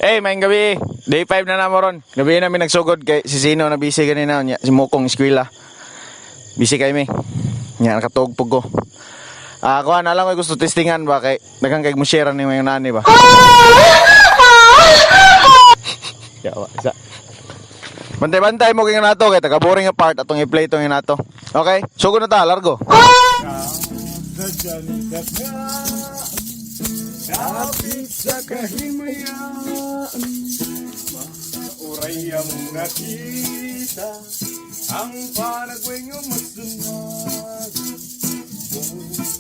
Hey, maayong gabi. Day 5 na namo ron. Gabi namin nagsugod kay si Sino na busy ganina nya, si Mukong eskwela. Busy kay mi. Nya nakatuog pug ko. Ah, kuha na lang ko gusto testingan ba kay daghang kay mo share ni mga nani ba. Yawa, isa. Bantay-bantay mo kay nato kay taga boring nga part atong i-play tong nato. Okay? Sugod na ta, largo. Kapit sa kahimayaan, mauray ang nakita, ang panagweng umasunod.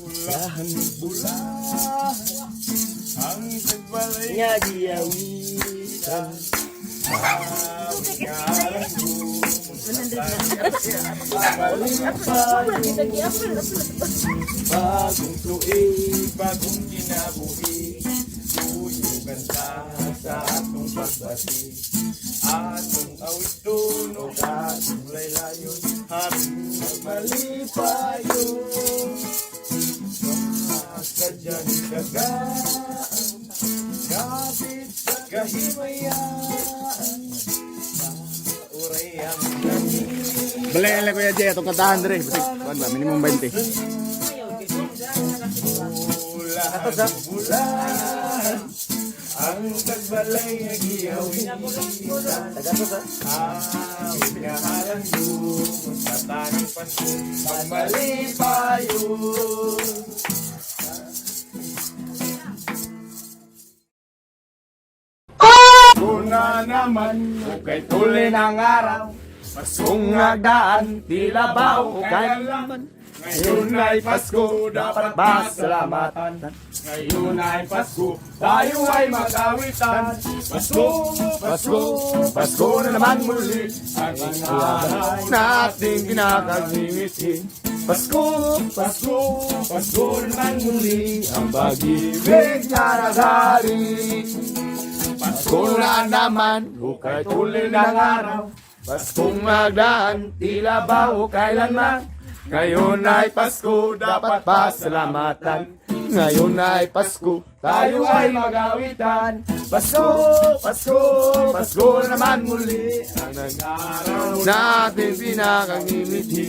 Bulahan, bulahan, ang tagbalay Nga giyawitan. Bagong tuig, bagong kinabuhi, Tuyugan ta sa atong pagbati. Atong awiton o atong laylayon, Haring magmalipayon. Kadyang kagaan, kapit sa kahimayaan, Mauray ang langit. Balay lang Kuya Jay atong kantahan dire. Basig kuan ba minimum 20. Bulahan, bulahan, ang tagbalay nga giyawitan. Awit nga halang sa tanang Pasko, pagmalipayon. Una naman, okay tuloy ng araw, Paskong nagdaan, tila ba o kailanman. Ngayon ay Pasko, dapat pasalamatan. Ngayon ay Pasko, tayo ay mag-awitan. Pasko, Pasko, Pasko na naman muli. Ang araw nating kinakagimiti. Pasko, Pasko, Pasko na naman muli. Ang pag-ibig na naghari. Pasko na naman, hukay tuloy ng araw. Paskong magdaan, tila ba o kailanman. Ngayon ay Pasko, dapat pasalamatan. Ngayon ay Pasko, tayo ay magawitan. Pasko, Pasko, Pasko na naman muli. Ang nag-araw natin pinakangimiti.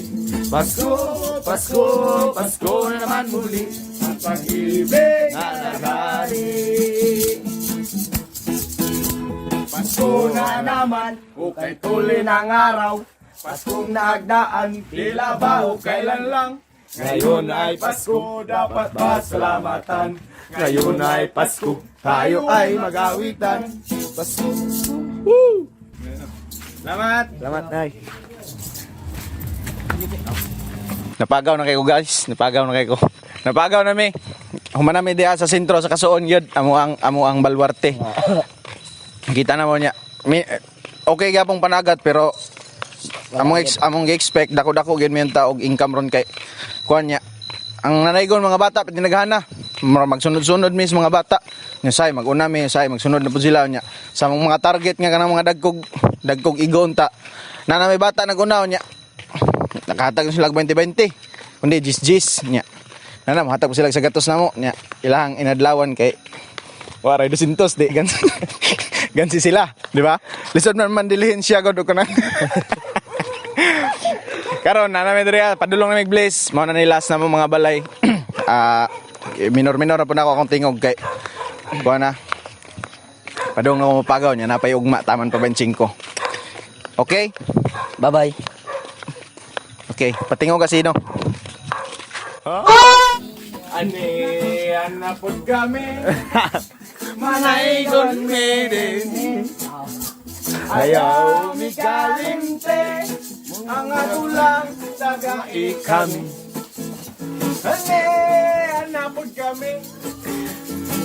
Pasko, Pasko, Pasko na naman muli. Ang pag-ibig na naghari. Pasko na naman, ukay tuloy ng araw. Paskong nagdaan, tila ba o kailan lang. Ngayon ay Pasko, dapat pasalamatan. Ngayon ay Pasko, tayo ay magawitan. Pasko. Woo! Salamat! Salamat, Nay. Napagaw na kayo guys, napagaw na kayo. Napagaw na mi. Human na mi diha sa sentro sa Kasuon yun. Amo ang balwarte. Kita na mo niya. Mi, okay gyapon panagat pero among expect dako-dako gyud mi ang tao og income ron kay kuan niya. Ang nanaygon mga bata pati naghana. Mura magsunod-sunod mi sa mga bata. Nya say maguna mi, say magsunod na pud sila nya. Sa among mga target nga kanang mga dagkog dagkog igon ta. Na may bata naguna nya. Nakahatag na sila og 20-20. Kundi jis-jis nya. Na mohatag po sila sa gatos namo nya. Ilahang inadlawan kay waray 200 di gansi. Gansi sila, di ba? Lisod man mandilhin siya god ko na. Karon na namin diri ah, padulong na mig bless. Mao na ni last na mo mga balay. Ah, minor-minor na po na ako akong tingog kay kuha na. Padung na ko mapagaw niya napay ugma taman pa 25. Okay? Bye-bye. Okay, patingog ka sino. Ane, anapod kami. Manaygon mi din. Ayaw mi kalimte. Ang atulang tagai kami. Ane, anapod kami.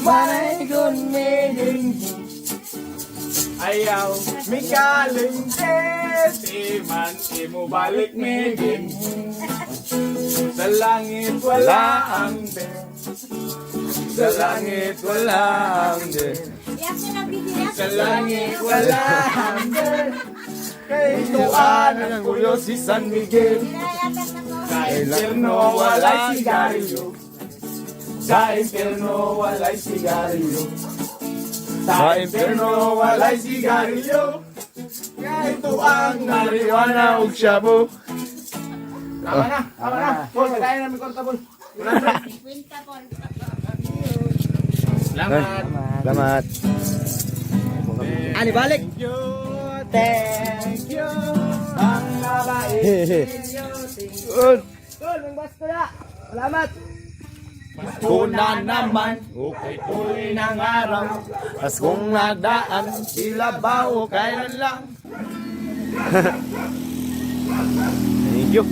Manaygon mi din. Ayaw mi kalimte. Di man imo balik mi din. Sa langit wala ang bell. Sa langit wala ang bell. Sa langit wala ang bell. Kay tuan ang kuyo si San Miguel. Sa impyerno wala'y sigarilyo. Sa impyerno wala'y sigarilyo. Sa impyerno walay sigarilyo. Ito ang marijuana ug shabu. Tama na, tama na. Paul, kaya namin kwarta, Paul. Salamat. Salamat. Ani balik. Thank you, thank you. Ang mabait. Tol, mang basto na. Salamat. Pasko na naman, okay tuloy ng araw. Paskong nagdaan, tila ba o kailan lang? Thank you.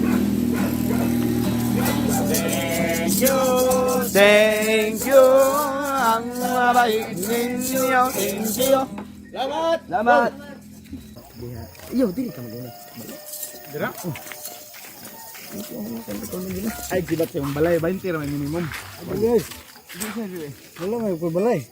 Thank you, thank you. Ang mabait ninyo, thank you. Salamat! Salamat. Iyo, dili ka mag-una. Dira? Ay, gibat sa balay, 20 ra may minimum. Wala may balay.